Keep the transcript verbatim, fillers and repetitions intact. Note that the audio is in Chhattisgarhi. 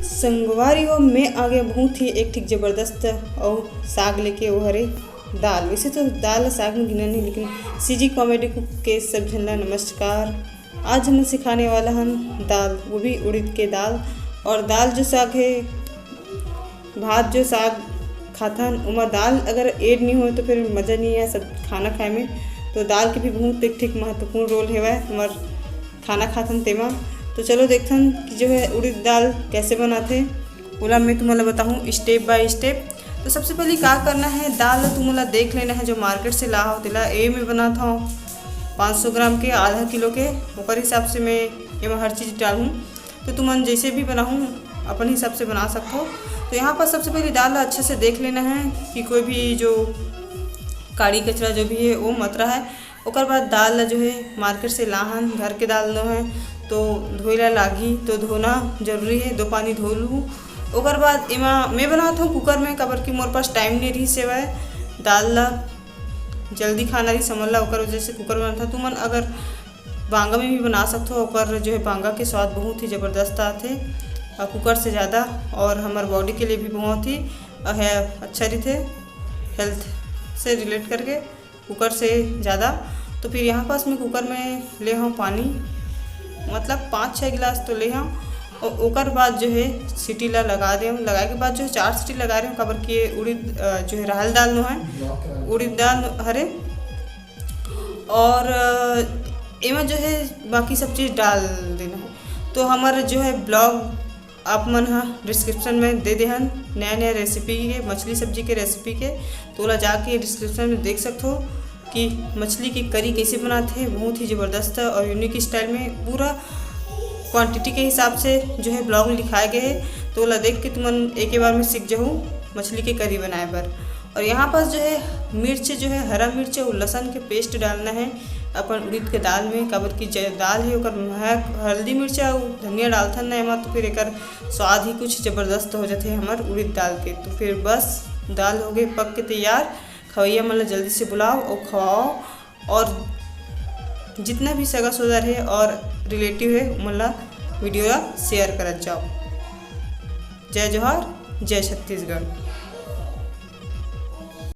संगवारी हो, मैं आ गया बहुत ही एक ठीक जबरदस्त अउ साग लेके, वो हरे दाल। वैसे तो दाल ला साग में गिना नहीं, लेकिन सीजी कॉमेडी कुक के सब झन ला नमस्कार। आज हम सिखाने वाला हन दाल, वो भी उड़द के दाल। और दाल जो साग है, भात जो साग खाथन, ओमा दाल अगर ऐड नहीं होय तो फिर मज़ा नहीं है सब खाना खाए में। तो दाल के भी बहुत एक ठीक महत्वपूर्ण रोल हेवय हमर खाना खाथन तेमा। तो चलो देखथन कि जो है उड़द दाल कैसे बनाथे, ओला मैं तुमन ला बताहूँ step by step। तो सबसे पहले का करना है, दाल ला तुमन ला देख लेना है, जो मार्केट से ला हो तेला। ए मैं बनात हूँ पाँच सौ ग्राम के, आधा किलो के, ओकर हिसाब से मैं एमा हर चीज़ डालूँ। तो तुमन जैसे भी बनाहूँ अपन हिसाब से बना सकथो। तो यहाँ पर सबसे पहले दाल ला अच्छे से देख लेना है कि कोई भी जो काड़ी कचरा जो भी है वो मत रहा है। ओकर बाद दाल ला जो है मार्केट से लाहन, घर के दाल नो है तो धोए ला लागही, तो धोना जरूरी है, दो पानी धो लूँ। ओकर बाद एमा मैं बनात हूँ कुकर में, काबर कि मोर पास टाइम नहीं रही सेवाए दाल ला जल्दी खाना रही समझ ला, ओकर वजह से कुकर बनात हूँ। तुमन अगर बांगा में भी बना सकथो, ओकर जो है बांगा के स्वाद बहुत ही ज़बरदस्त आथे और कुकर से ज़्यादा, और हमार बॉडी के लिए भी बहुत ही, अ, है, अच्छा रहिथे हेल्थ से रिलेट करके कुकर से ज़्यादा। तो फिर यहाँ पास मैं कुकर में ले हूँ पानी, मतलब पाँच छः गिलास तो ले हूँ। और ओकर बाद जो है सीटी ला लगा दे हूँ। लगाए के बाद जो है चार सीटी लगा रहे हूँ, काबर कि ये उड़द, अ, जो है राहल दाल नो है, उड़द दाल हरे। और, अ, एमा जो है बाकी सब चीज़ डाल देना है। तो हमारा जो है ब्लॉग आप मन ह डिस्क्रिप्शन में दे देहन नया नया रेसिपी के, मछली सब्जी के रेसिपी के, तो ओला जाके डिस्क्रिप्शन में देख सकथो कि मछली के करी कैसे बनाते हैं, बहुत ही ज़बरदस्त और यूनिक स्टाइल में पूरा क्वांटिटी के हिसाब से जो है ब्लॉग लिखाए गए है। तो ओला देख के तुमन एक ही बार में सीख जाहू मछली के करी बनाए बर। और यहाँ पास जो है मिर्च जो है, हरा मिर्च और लहसुन के पेस्ट डालना है अपन उड़द के दाल में, काबर कि जे दाल है ओकर महक, हल्दी मिर्च और धनिया डालथन ना एमा, तो फिर एकर स्वाद ही कुछ ज़बरदस्त हो जाते हैं हमार उड़द दाल के। तो फिर बस दाल हो गए पक के तैयार। खवैया मन ला जल्दी से बुलाओ और खवाओ, और जितना भी सगा सोदर है और रिलेटिव है उमन ला वीडियो ला शेयर करत जाओ। जय जोहार, जय छत्तीसगढ़।